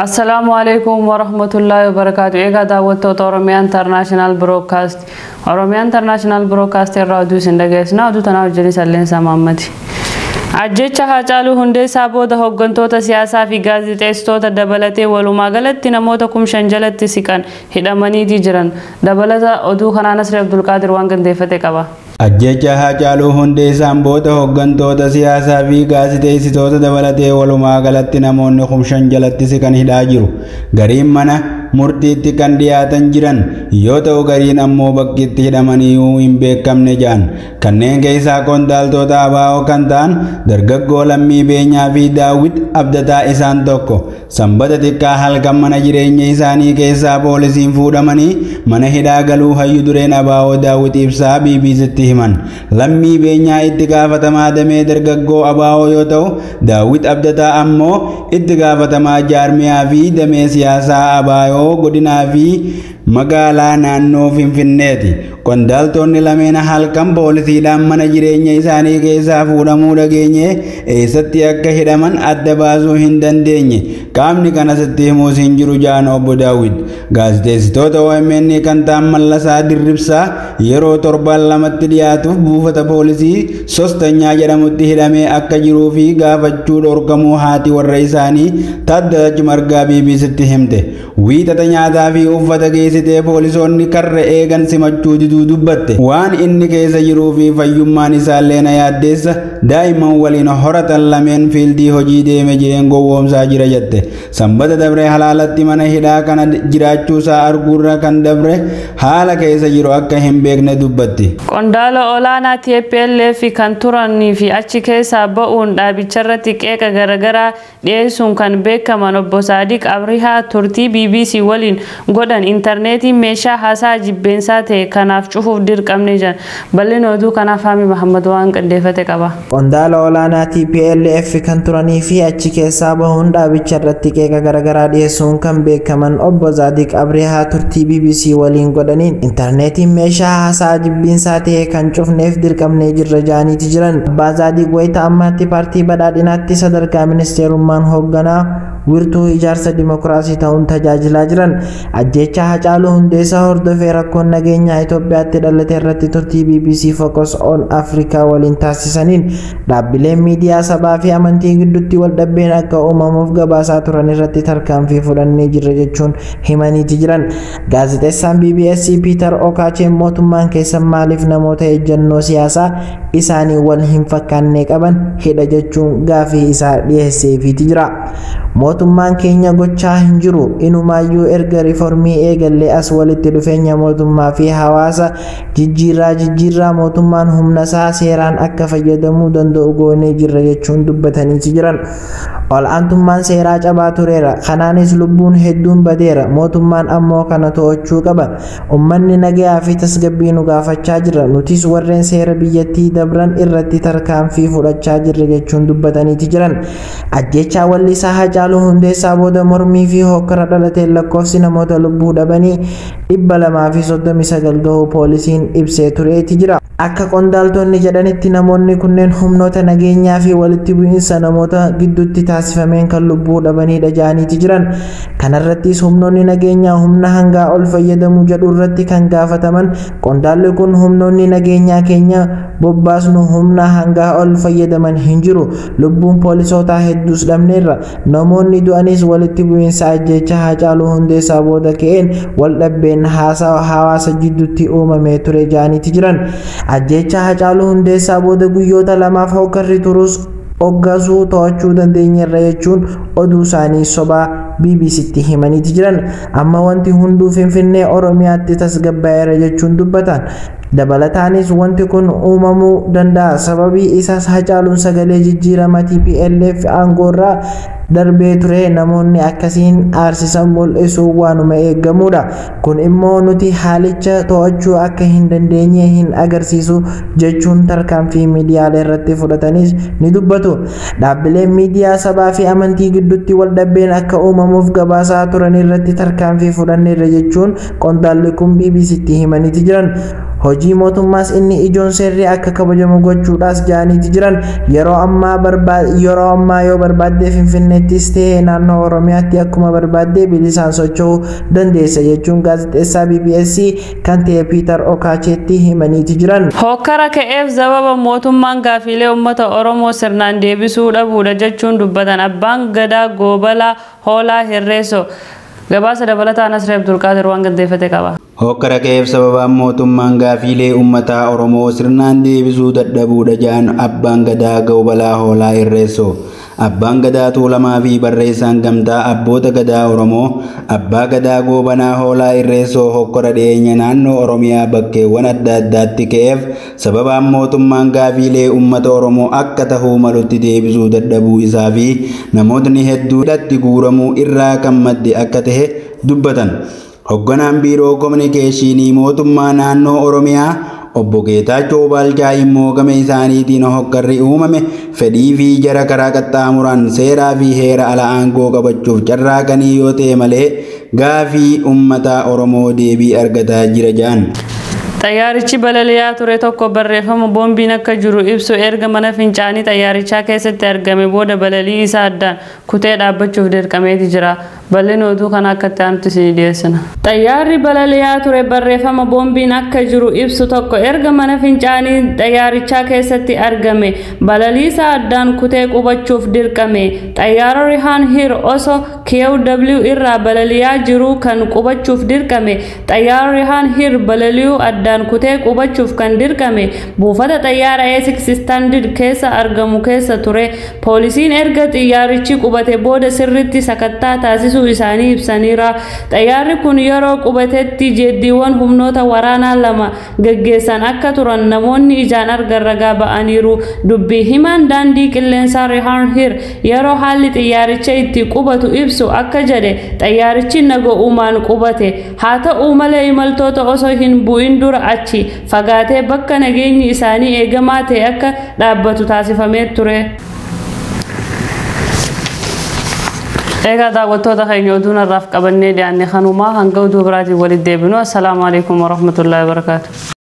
Assalaamu alaikum warahmatullahi wabarakaatu. Egaa daawwattoota Oromiyaa International Broadcast. Oromiyaa International Broadcast irraa oduu isin dhageessina. Oduu tanaa wajjin Salleensaa Maammati. Ajjecha Haacaaluu Hundeessaa booda hooggantoota siyaasaa fi gaazexeessitoota dabalatee walumaa galatti namoota 5,000 jalatti siqan hidhamaniitii jiran. Dabalata oduu kanaa Nasri Abdulqaadir waan gandeeffate qaba. Ajjecha Haacaaluu Hundeessaan booda hooggantoota siyaasaa fi gaazexeessitoota dabalatee walumaa galatti namoonni 5,000 jalatti siqan hidhaa jiru. Gariin mana murtiitti kan dhiyaatan jiran yoo ta'u gariin ammoo bakkitti hidhamaniyyuu hin beekamne jedhan. Kanneen keessaa qondaaltota ABO kan ta'an dargaggoo Lammii Beenyaa fi Daawit Abdataa isaan tokko. Sanbata xiqqaa halkan mana jireenya isaanii keessaa poolisiin fuudhamanii mana hidhaa galuu hayyu dureen ABO Daawit Ibsaa BBCtti himan. Lammii Beenyaa itti gaafatamaa damee dargaggoo ABO yoo ta'u, Daawit Abdataa ammoo itti gaafatamaa jaarmiyaa fi damee siyaasaa ABO godinaa fi magaalaa naannoo Finfinneeti. Qondaaltonni lameen halkan poolisiidhaan mana jireenya isaanii keessaa fuudhamuu dhageenye eessatti akka hidhaman adda baasuu hin dandeenye. Qaamni kanasitti himuus hin jiru jedhan obbo Daawit. Gaazexeessitoota OMN kan ta'an Mallasaa Dirribsaa yeroo torban lamatti dhiyaatuuf buufata poolisii Sostanyaa jedhamutti hidhamee akka jiruu fi gaafachuu dhorkamuu haati warra isaanii Taaddalach Margaa BBCtti himte. Wiixata nyaataa fi uffata geessitee poolisoonni karra eegan simachuu diduu dubbatte. Waan inni keessa jiruu fi fayyummaan isaallee na yaaddeessa, daa'imman waliin horatan lameen fiildii hojii deeme jeen gowwoomsaa jira jette. Sanbata dabre halaalatti mana hidhaa kana jiraachuusaa arguurra kan dabre haala keessa jiru akka hin beekne dubbatti. Qondaala olaanaa TPLF kan turanii fi achi keessaa ba'uun dhaabicharratti qeeqa garaagaraa dhiyeessuun kan beekaman obbo Saadiq Abrihaa turtii BBC waliin godhan intarneetiin meeshaa haasaa jibbeensaa ta'e kanaaf cufuuf dirqamne jiran. Bal'ina oduu kanaaf Haami Mahammad waan qindeeffate qaba. Qondaala olaanaa TPLF kan turanii fi achi keessaa bahuun dhaabicha irratti qeeqa garaagaraa dhiyeessuun kan beekaman obbo Saadiq Abrihaa turtii BBC waliin godhaniin intarneetiin meeshaa haasaa jibbiinsaa ta'e kan cufneef dirqamnee jirra jaaniiti jiran. Abbaa Saadiq wayita ammaatti paartii badhaadhinaatti sadarkaa ministeerummaan hoogganaa wirtuu ijaarsa dimokiraasii ta'uun tajaajilaa jiran. Ajjeechaa Haacaaluu Hundeessaa hordofee rakkoon nageenyaa Itoophiyaatti dhalate irratti turtii BBC Focus on Africa waliin taasisaniin dhaabbileen miidiyaa sabaa fi amantii gidduutti wal dhabbeen akka uumamuuf gabaasaa turan irratti tarkaanfii fudhannee jirra jechuun himaniiti jiran. Gaazexeessaan BBC Peter Okaacheen mootummaan keessan maaliif namoota ejjennoo siyaasaa isaanii wal hin fakkaanne qaban hidha jechuun gaafii isaa dhiyeesseefiiti jira. Mootummaan keenya gochaa hin jiru, inumaayyuu erga riiformii eegallee as walitti dhufeenya mootummaa fi hawaasa jijjiirraa mootummaan humna isaa seeraan akka fayyadamuu danda'u goonee jirra jechuun dubbataniiti jiran. Ol'aantummaan seeraa cabaa tureera, kanaanis lubbuun hedduun badeera, mootummaan ammoo kana to'achuu qaba. Uummanni nagayaa fi tasgabbii nu gaafachaa jira, nutis warreen seera biyyattii dabran irratti tarkaanfii fudhachaa jirra jechuun dubbataniiti jiran. Ajjeechaa wallisaa Haacaaluu Hundeessaa booda mormii fi hokkara dhalateen lakkoofsi namoota lubbuu dhabanii 239 gahuu poolisiin ibsee tureeti jira. Akka qondaaltonni jedhanitti namoonni kunneen humnoota nageenyaa fi walitti bu'iinsa namoota gidduutti taasifameen kan lubbuu dhabanidha jedhaniiti jiran. Kanarrattis humnoonni nageenyaa humna hangaa ol fayyadamuu jedhu irratti kan gaafataman qondaalli kun humnoonni nageenyaa keenya bobbaasnu humna hangaa ol fayyadaman hin jiru, lubbuun poolisootaa hedduus dhabneerra, namoonni du'anis walitti bu'iinsa ajjeechaa Haacaaluu Hundeessaa booda ka'een wal dhabbeen hawaasa gidduutti uumamee ture jedhaniiti jiran. Ajjeechaa Haacaaluu Hundeessaa booda guyyoota lamaaf hokkarri turus hoggasuu to'achuu dandeenyeerra jechuun oduu isaanii sobaa BBCtti himaniiti jiran. Amma wanti hunduu Finfinnee Oromiyaatti tasgabbaa'eera jechuun dubbatan. Dabalataanis wanti kun uumamuu danda'a, sababii isaas Haacaaluun sagalee jijjiirama TPLF aangoorraa darbee ture namoonni akkasiin aarsisan mul'isuu waanuma eegamudha. Kun immoo nuti haalicha to'achuu akka hin dandeenye hin agarsiisu jechuun tarkaanfii miidiyaalee irratti fudhatanis ni dubbatu. Dhaabbileen miidiyaa sabaa fi amantii gidduutti wal dhabbeen akka uumamuuf gabaasaa turan irratti tarkaanfii fudhanneerra jechuun qondaalli kun BBCtti himaniiti jiran. Hojii mootummaas inni ijoon seerri akka kabajamu gochuudhaas ja'aniiti jiran. Yeroo ammaa yoo barbaaddee Finfinneettis ta'e naannoo Oromiyaatti akkuma barbaaddee bilisaan socho'uu dandeessa jechuun gaazexeessaa BBC kan ta'e Piiter Okaacheetti himaniiti jiran. Hokkara ka'eef sababa mootummaan gaafiilee uummata Oromoo sirnaan deebisuu dhabuudha jechuun dubbatan abbaan gadaa Goobalaa Hoolaa Hirreessoo. Gabaasa dabalataa Nasree Abdulqaadir waan gandeeffate qaba. Hokkara ka'eef sababaan mootummaan gaafiilee uummataa Oromoo sirnaan deebisuu dadhabuudha jedhan abbaan gadaa Goobalaa Hoolaa Hirreessoo. Abbaan gadaa Tuulamaa fi barreessaan gamtaa abboota gadaa Oromoo abbaa gadaa Goobanaa Hoolaa Irreessoo hokkora dhiyeenya naannoo Oromiyaa bakkeewwan adda addaatti ka'eef sababaan mootummaan gaafiilee uummata Oromoo akka tahuu malutti deebisuu dadhabuu isaa fi namootni hedduu hidhatti guuramuu irraa kan madde akka tahe dubbatan. Hogganaan biiroo kominikeeshinii mootummaa naannoo Oromiyaa Obbo Geetaachoo Baalchaa immoo gama isaaniitiin hokkarri uumame fedhii fi jara karaa qaxxaamuraan seeraa fi heera ala aangoo qabachuuf carraaqanii yoo ta'e malee gaafii uummata Oromoo deebii argataa jira jedhan. Xayyaarichi balali'aa ture tokko barreeffama boombiin akka jiru ibsu erga mana fincaanii xayyaarichaa keessatti argame booda balalii isaa addaan kutee dhaabbachuuf dirqameeti jira. Bal'ina oduu kana akka itti aanutti isinii dhiyeessina. Xayyaarri balali'aa ture barreeffama boombiin akka jiru ibsu tokko erga mana fincaanii xayyaarichaa keessatti argame balalii isaa addaan kutee qubachuuf dirqame. Xayyaara Rihaan Hir osoo KW irraa balali'aa jiru kan qubachuuf dirqame. Xayyaara Rihaan Hir balali'uu addaan kutee qubachuuf kan dirqame buufata xayyaara A6 Standard keessa argamu keessa ture. Poolisiin erga xiyyaarichi qubate booda sirriitti sakattaa taasisuu isaanii ibsaniira. Xayyaarri kun yeroo qubatetti jeeddiiwwan humnoota waraanaa lama gaggeessan akka turan namoonni ijaan argan ragaa ba'aniiru. Dubbii himaan daandii qilleensaa Rihaan Hir yeroo haalli xiyyaaricha itti qubatu ibsu akka jedhe xayyaarichi naga'umaan qubate. Haa ta'u malee imaltoota osoo hin bu'in dura achi fagaatee bakka nageenyi isaanii eegamaa ta'e akka dhaabbatu taasifamee ture. Egaa daawwattoota keenya oduu narraaf qabannee dhiyaanne kanumaa hanga oduu biraatiin walitti deebinu. Assalaamu alaikum warahmatullaahi wabarakaatu.